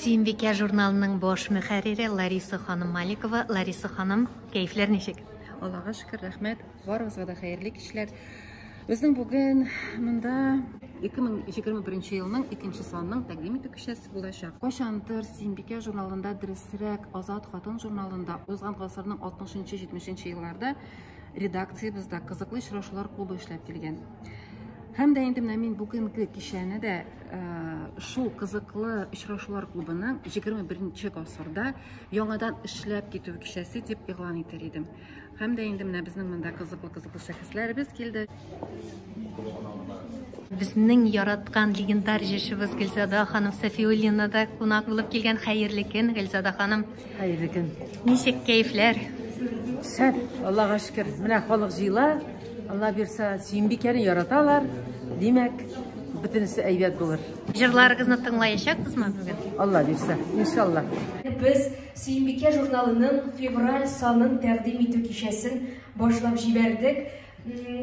Сөембикә журналының баш мөхәррире Лариса ханым Маликова. Лариса ханым, кәефләр ничек? Аллага шөкер, рәхмәт. Барыгызга да хәерле кичләр. Безнең бүген монда 2021 елның икенче санының тәкъдим итү кичәсе булачак. Кайчандыр Сөембикә журналында, дөресрәк, Азат хатын журналында узган гасырның 60-70 елларда редакциябездә Кызыклы очрашулар клубы эшләп килгән. Һәм дә инде менә мин бүгенге кичәне дә шул Кызыклы очрашулар клубының 21 гасырда яңадан эшләп китү кичәсе дип игълан итәр идем. Һәм дә инде менә безнең монда кызыклы-кызыклы шәхесләребез килде. Безнең яраткан легендар җырчыбыз Гөлзада ханым Сафиуллина да кунак булып килгән. Хәерле көн, Гөлзада ханым. Хәерле көн. Ничек кәефләр? Шәп, Аллага шөкер. Менә халык җыела. Алла бирсә, Сөембикәне яраталар. Димәк, бөтенесе әйбәт булыр. Җырларыгызны тыңлаячакбызмы бүген? Алла бирсә, иншалла. Без Сөембикә журналының февраль санын тәкъдим итү кичәсен башлап җибәрдек.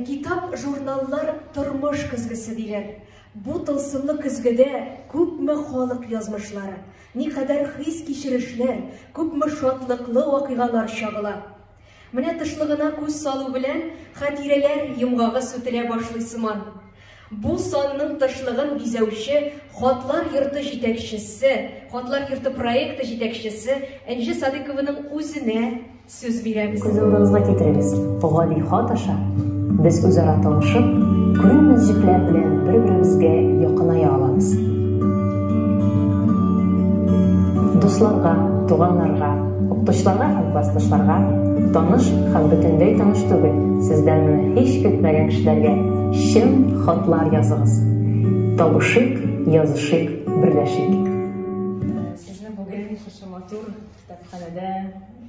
Китап, журналлар тормыш көзгесе диләр. Бу тылсымлы көзгедә күпме халык язмышлары, никадәр хис-кичерешләр, күпме шатлыклы вакыйгалар чагыла. Менә тышлыгына күз салу белән хатирәләр йомгагы сүтелә башлый сыман. Бу санның тышлыгын бизәүче Хатлар йорты җитәкчесе, Хатлар йорты проекты җитәкчесе Энҗе Садыйкованың үзенә сүз бирәбез. Күз алдыгызга китерегез, гади хат аша без үзара танышып, күренмәс җепләр белән бер-беребезгә якыная алабыз. Дусларга, туганнарга, укытучыларга һәм классташларга, таныш һәм бөтенләй таныш түгел, сездән моны һич көтмәгән кешеләргә чын хатлар языгыз. Табышыйк, язышыйк, берләшик. Сезне бүген шушы матур китапханәдә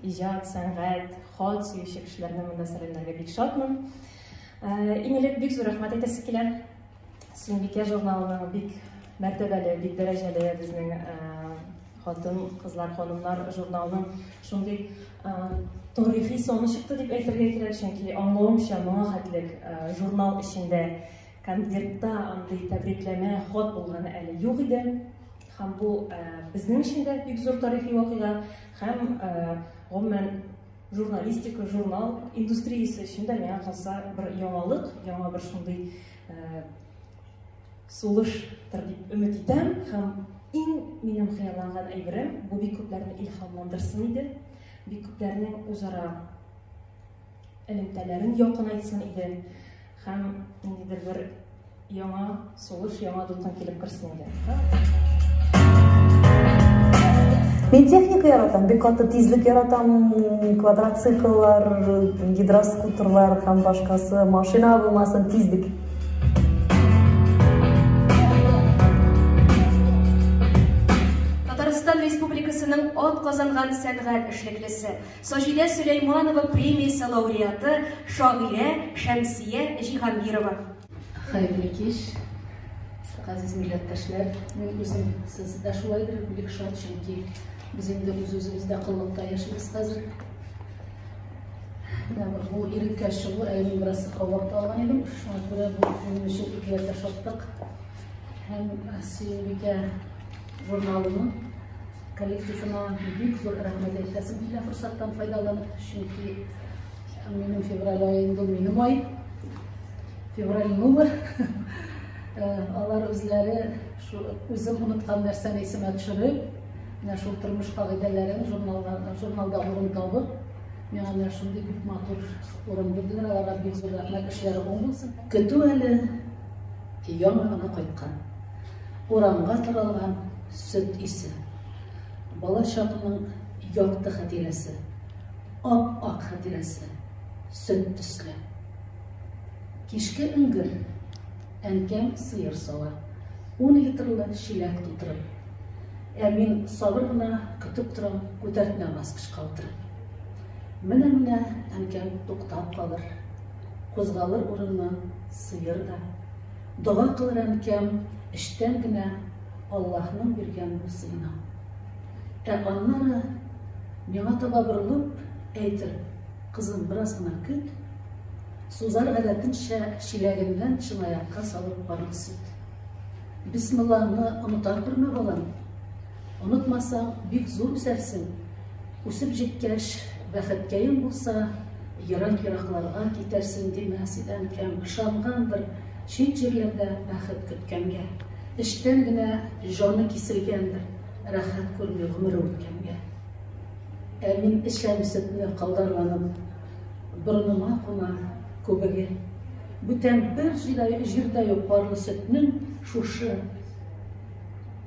иҗат, сәнгать, хат сөюче кешеләрне монда сәламләргә бик шатмын. Иң элек бик зур рәхмәт әйтәсе килә. Сөембикә журналының бик мәртәбәле, бик дәрәҗәле безнең хатын, кызлар, ханымнар журналының шундый тарихи саны чыкты дип әйтергә кирәк, чөнки аңлавымча моңа хәтлек журнал эчендә конвертта андый тәбрикләмә, хат булганы әле юк иде. Һәм бу безнең өчен дә бик зур тарихи вакыйга, һәм гомумән журналистика, журнал индустриясе өчен дә миңа калса бер яңалык, яңа бер шундый сулыштыр дип өмет итәм. Һәм иң минем хыялланган әйберем, бу бик күпләрне илһамландырсын иде, бик күпләрнең үзара элемтәләрен якынайтсын иде һәм ниндидер бер яңа сулыш, яңа дулкын килеп керсен иде. Мин техника яратам, бик каты тизлек яратам, квадроцикллар, гидроскутерлар һәм башкасы, машина булмасын, тизлек. Татарстан Республикасының атказанган сәнгать эшлеклесе, Саҗидә Сөләйманова премиясе лауреаты, шагыйрә Шәмсия Җиһангирова. Хәерле кич, газиз милләттәшләр. Мин үзем, сез дә шулайдыр, бик шат, чөнки без инде үз-үзебездә коллыкта яшибез хәзер. Менә бу иреккә чыгу, әле мин бераз сырхаулап та алган идем, шуңа күрә бу минем өчен икеләтә шатлык. Һәм Сөембикә журналының коллективына бик зур рәхмәт әйтәсем килә форсаттан файдаланып, чөнки минем февраль ае инде минем ай. Февраль нуы. Алар үзләре үзем оныткан нәрсәне исемә төшереп, менә шул тормыш кагыйдәләрен журналда урын табып, миңа менә шундый бик матур урын бирделәр. Аларга бик зур рәхмәт, эшләре уң булсын. Көтү әле яңа гына кайткан. Урамга таралган сөт исе. Бала чакның якты хатирәсе, ап-ак хатирәсе, сөт төсле. Кичке эңгер, әнкәм сыер сава, ун литрлы чиләк тутырып. Ә мин сабыр гына көтеп торам, күтәртмә баскычка утырып. Менә-менә әнкәм туктап калыр, кузгалыр урыннан сыер да. Дога кылыр әнкәм эчтән генә Аллаһның биргән бу сыена. Ә аннары миңа таба борылып әйтер, Кызым, бераз гына көт. Сузар гадәтенчә чиләгеннән чынаякка салып парлы сөт. Бисмиллаңны оныта күрмә, балам. Онытмасаң, бик зур үсәрсең. Үсеп җиткәч, бәхеткәең булса, ерак-еракларга китәрсең, димәс иде әнкәм. Ышангандыр, чит җирләрдә бәхет көткәнгә. Эчтән генә җаны киселгәндер, рәхәт күрми гомере үткәнгә. Ә мин эчәм сөтне каударланып, борыныма куна күбеге. Бүтән бер җирдә юк парлы сөтнең шушы,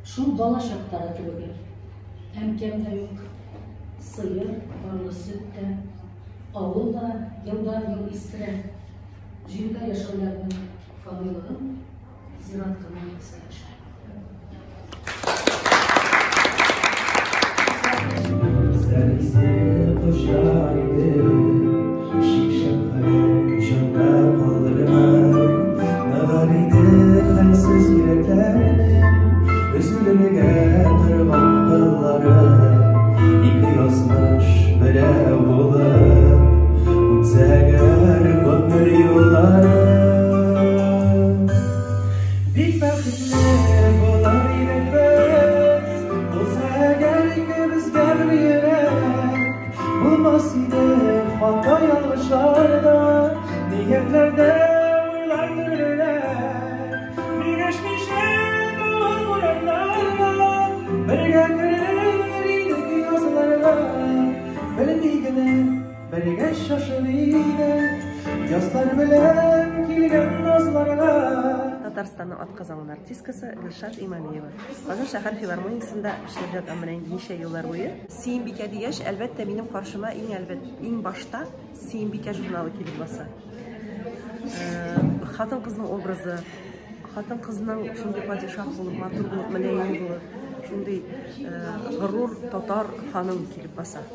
шул бала чактагы кебеге. Әнкәм дә юк, сыер, парлы сөт тә, авыл да елдан-ел искерә. Җирдә яшәүләрнең фанилыгын зират кына искә төшерә. Сәнисе кочар иде, шик-шәбһәне җанда калдырмай. Ныгыр иде хәлсез йөрәкләрнең өзелергә торган кыллары. Ике язмыш берәү булып, үтсә әгәр гомер юллары. Бик бәхетле булыр идек без, булса әгәр икебезгә бер йөрәк. Булмас иде хата ялгышлар да, ниятләрдә уйлар төрлерәк. Бирешмичә давыл бураннарга, бергә керер идек язларга. Белми генә бергә шашыр идек, язлар белән килгән назларга. Татарстанның атказанган артисткасы Гөлшат Имамиева. Казан шәһәр филармониясендә эшләп жатам менә инде ничә еллар буе. Сөембикә дигәч, әлбәттә, минем каршыма иң әлбәт, иң башта Сөембикә журналы килеп баса. Хатын-кызның образы, хатын-кызның шундый падишаһ булып, матур булып, мөлаем булып, шундый горур татар ханым килеп баса.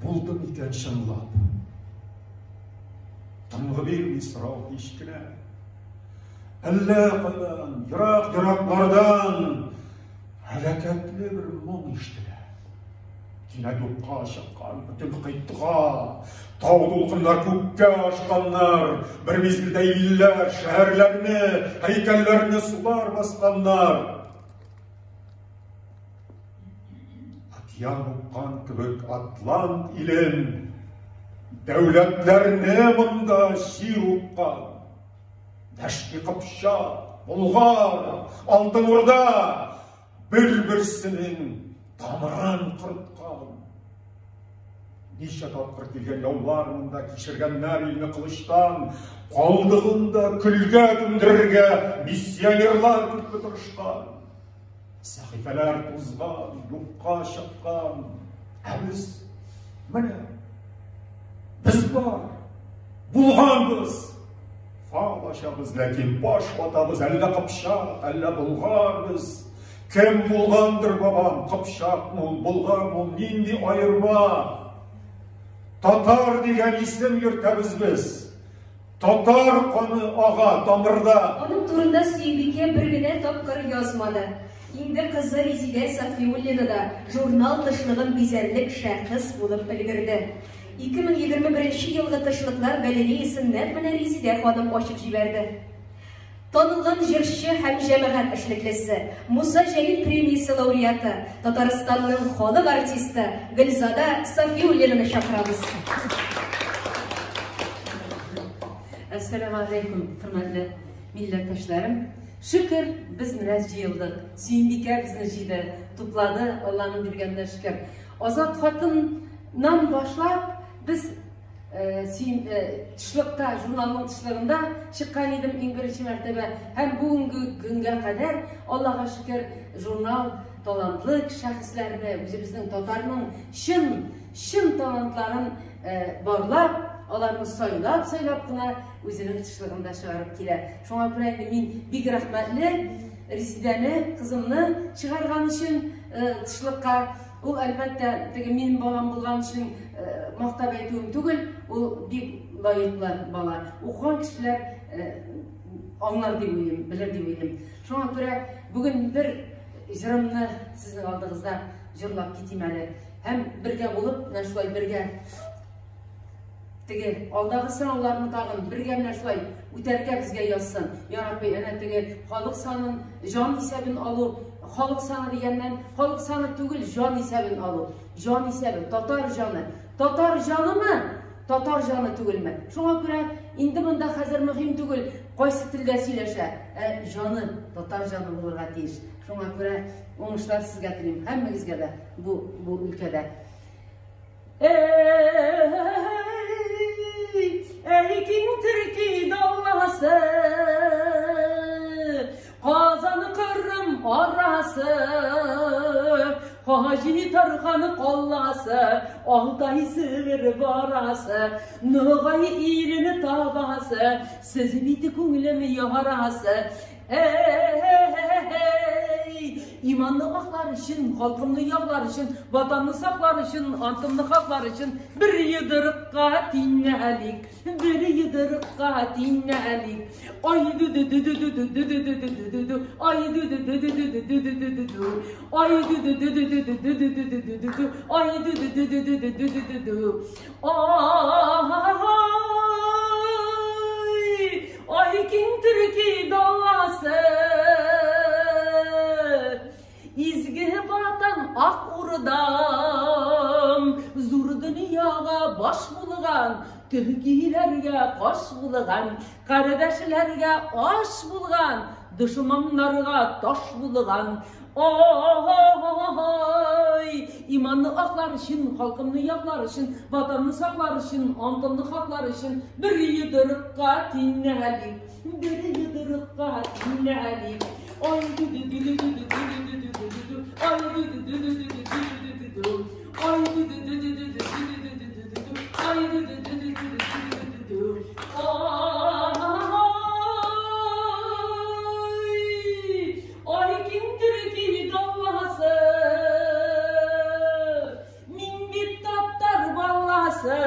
Булды микән чынлап? Тынгы бирми сорау һич кенә. Әллә кайдан, ерак-ераклардан һәлакәтле бер моң ишетелә. Кинәт юкка чыккан бөтен кыйтга, тау дулкыннар күккә ашканнар, бер мизгелдә илләр, шәһәрләрне, һәйкәлләрне сулар басканнар. Океан упкан кебек Атлант илен, дәүләтләрне монда җир упкан. Дәшти Кыпчак, Болгар, Алтын Урда бер-берсенең тамырын корткан. Ничә тапкыр килгән яулар монда кичергәннәр илне кылычтан, калдыгын да көлгә дүндерергә миссионерлар күпме тырышкан. Сәхифәләр тузган, юкка чыккан. Ә без менә без бар, булганбыз. Фал ачабыз, ләкин баш ватабыз, әллә кыпчак, әллә болгар без. Кем булгандыр бабам, кыпчакмы ул, болгармы ул, нинди аерма? Татар дигән исем йөртәбез без. Татар каны ага тамырда. Аның турында Сөембикә бер генә тапкыр язмады. Инде кызы Резидә Сафиуллина да журнал тышлыгын бизәрлек шәхес булып өлгерде. 2021 елгы тышлыклар галереясын нәкъ менә Резидә ханым ачып җибәрде. Танылган җырчы һәм җәмәгать эшлеклесе, Муса Җәлил премиясе лауреаты, Татарстанның халык артисты Гөлзада Сафиуллинаны чакырабыз. Әссәламү алейкум, хөрмәтле милләттәшләрем. Шөкер, без менә җыелдык. Сөембикә безне җыйды, туплады, Алланың биргәненә шөкер. Азат хатыннан башлап, без Син тышлыкта, журналның тышлыгында чыккан идем иң беренче мәртәбә. Һәм бүгенге көнгә кадәр, Аллага шөкер, журнал талантлы шәхесләрне, үзебезнең татарның чын, чын талантларын барлап, аларны сайлап-сайлап кына үзенең тышлыгында чыгарып килә. Шуңа күрә инде мин бик рәхмәтле Резидәне, кызымны чыгарган өчен тышлыкка. Ул, әлбәттә, теге минем балам булган өчен мактап әйтүем түгел, ул бик лаеклы бала. Укыган кешеләр аңлар дип уйлыйм, белер дип уйлыйм. Шуңа күрә бүген бер җырымны сезнең алдыгызда җырлап китим әле. Һәм бергә булып, менә шулай бергә теге алдагы сынауларны тагын бергә менә шулай үтәргә безгә язсын. Я Рабби, әнә теге халык санын, җан исәбен алу, халык саны дигәннән, халык саны түгел, җан исәбен алу. Җан исәбе, татар җаны. Татар җанымы? Татар җаны түгелме? Шуңа күрә инде монда хәзер мөһим түгел, кайсы телдә сөйләшә, ә җаны татар җаны булырга тиеш. Шуңа күрә уңышлар сезгә телим, һәммәгезгә дә бу бу өлкәдә. Эй, эй, киң төрки даласы, Казан Кырым арасы, Хаҗи Тархан каласы, Алтай Себер барасы, Ногай илен табасы, Сез бит күңелем ярасы. Эй, иманны аклар өчен, халкымны яклар өчен, ватанны саклар өчен, антымны хаклар өчен бер йодрыкка тиңнәлик, бер йодрыкка тиңнәлик. Ай ду ду ду ду ду ду ду ду ду ду ду ду, ай ду ду ду ду ду ду ду ду ду ду ду, ай ду ду ду ду ду ду ду ду ду ду ду ду, ай ду ду ду ду ду ду ду ду ду ду. Ай, ай киң төрки даласы, изге ватан ак урдам, зур дөньяга баш булган, төркиләргә каш булган, кардәшләргә аш булган, дошманнарга таш булган. Ай, иманны аклар өчен, халкымны яклар өчен, ватанны саклар өчен, антымны хаклар өчен бер йодрыкка тиңнәлик, бер йодрыкка тиңнәлик. Ай ду ду ду ду ду ду ду ду ду ду ду, ай ду ду ду ду ду ду ду ду ду ду, ай ду ду ду ду ду ду ду ду ду ду ду, ай ду ду ду ду ду ду ду ду ду. Ай, ай киң төрки даласы, мин бит татар баласы,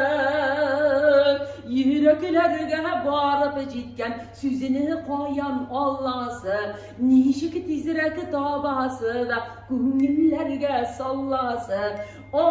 йөрәкләргә барып җиткән сүзне каян аласы, ничек тизрәк табасы да күңелләргә салласы. Ай,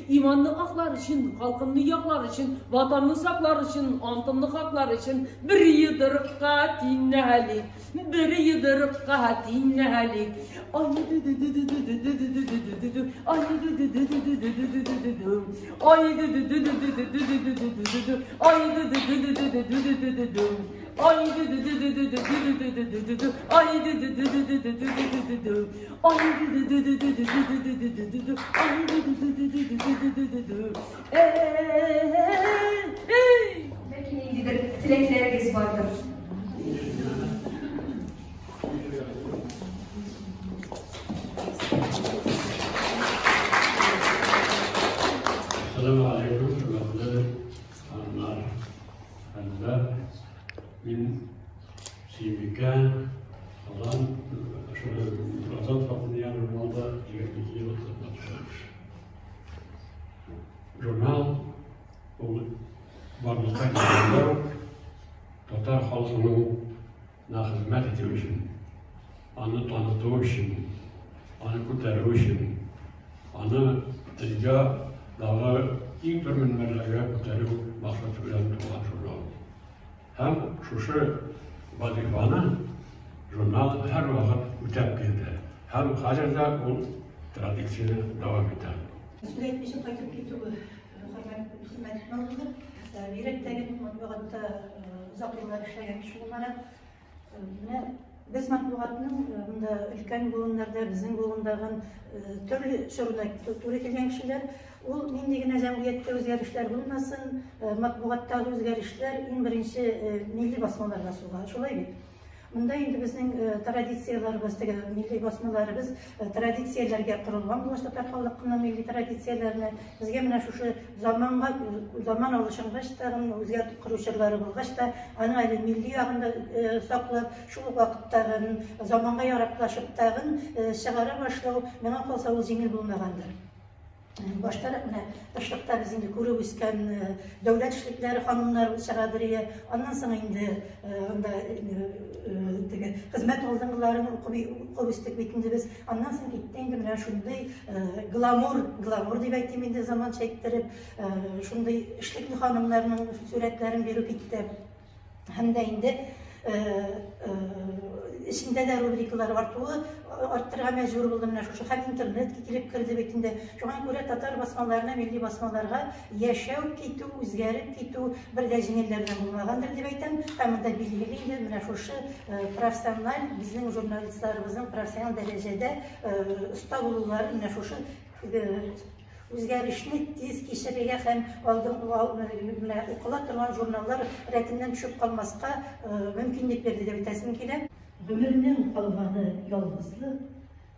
иманны аклар өчен, халкымны яклар өчен, ватанны саклар өчен, антымны хаклар өчен бер йодрыкка тиңнәлик, бер йодрыкка тиңнәлик. Ай ду ду ду ду ду ду ду ду ду ду ду, ай ду ду ду ду ду ду ду ду ду ду, ай ду ду ду ду ду ду ду ду ду ду ду, ай ду ду ду ду ду ду ду ду ду ду, ай ду ду ду ду ду ду ду ду ду ду ду, ай ду ду ду ду ду ду ду ду ду ду, ай ду ду ду ду ду ду ду ду ду ду ду ду, ай ду ду ду ду ду ду ду ду ду ду. Эй, эй! Бәлки ниндидер теләкләрегез бардыр. Әссәламү алейкум, хөрмәтле ханымнар, әфәнделәр. Мин Сөембикә Казан, шушы Азат хатын дигән журналда 22 ел хезмәт куям. Журнал ул барлыкка килгәндә үк татар халкының хезмәт итү өчен, аны таныту өчен, аны күтәрү өчен, аны дөньядагы иң түр мөнбәрләргә күтәрү максаты белән туган журнал. Һәм шушы вазифаны журнал һәрвакыт үтәп килде. Һәм хәзер дә ул традицияне дәвам итә. Сүз әйтмичә кайтып китү хөрмәт хезмәт булды. Бигрәк тә матбугатта озак еллар эшләгән кеше буларак, менә Без матбугатның монда өлкән буыннарда, безнең буындагы төрле чорына туры килгән кешеләр, ул нинди генә җәмгыятьтә үзгәрешләр булмасын, матбугаттагы үзгәрешләр иң беренче милли басмаларга суга. Шулай бит. Монда инде безнең традицияләребез, теге милли басмаларыбыз традицияләргә корылган булгач, татар халкының милли традицияләренә безгә менә шушы заманга заман алышынгач та, үзгәртеп кору чорлары булгач та, аның әле милли ягын да саклап, шул ук вакыттагы заманга яраклашып тагын чыгара башлау, миңа калса, ул җиңел булмагандыр. Баштарак менә тышлыкта без инде күреп үскән дәүләт эшлекләре ханымнар чыгадыр ие. Аннан соң инде анда теге хезмәт алдынгыларын укып үстек бит инде без. Аннан соң китте инде менә шундый гламур, гламур дип әйтим инде заманча әйттереп, шундый эшлекле ханымнарның сурәтләрен бирү китте. Һәм дә инде эчендә дә рубрикалар артуы арттырырга мәҗбүр булды менә шушы һәм интернет килеп керде бит инде. Шуңа күрә татар басмаларына, милли басмаларга яшәү китү, үзгәреп китү бер дә җиңелләрдән булмагандыр дип әйтәм. Һәм монда билгеле инде менә шушы профессиональ безнең журналистларыбызның профессиональ дәрәҗәдә оста булулары менә шушы үзгәрешне тиз кичерергә һәм менә укыла торган журналлар рәтеннән төшеп калмаска мөмкинлек бирде дип әйтәсем килә. Гомернең калганы ялгызлык,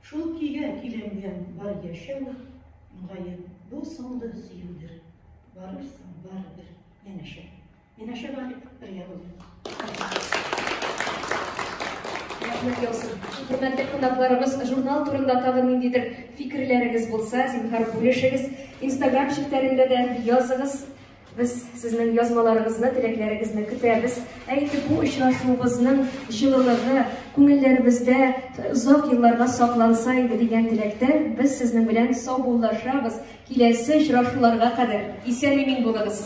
шул көйгә көйләнгән бар яшәү, мөгаен, бу соңгы сөюдер. Барырсың барыбер янәшә. Янәшә барып бергә булыйк. Рәхмәт яусын. Хөрмәтле кунакларыбыз, журнал турында тагын ниндидер фикерләрегез булса, зинһар бүлешегез. Инстаграм челтәрендә дә языгыз. Без сезнең язмаларыгызны, теләкләрегезне көтәбез. Ә инде бу очрашуыбызның җылылыгы күңелләребездә озак елларга сакланса иде дигән теләктә без сезнең белән саубуллашабыз. Киләсе очрашуларга кадәр исән-имин булыгыз.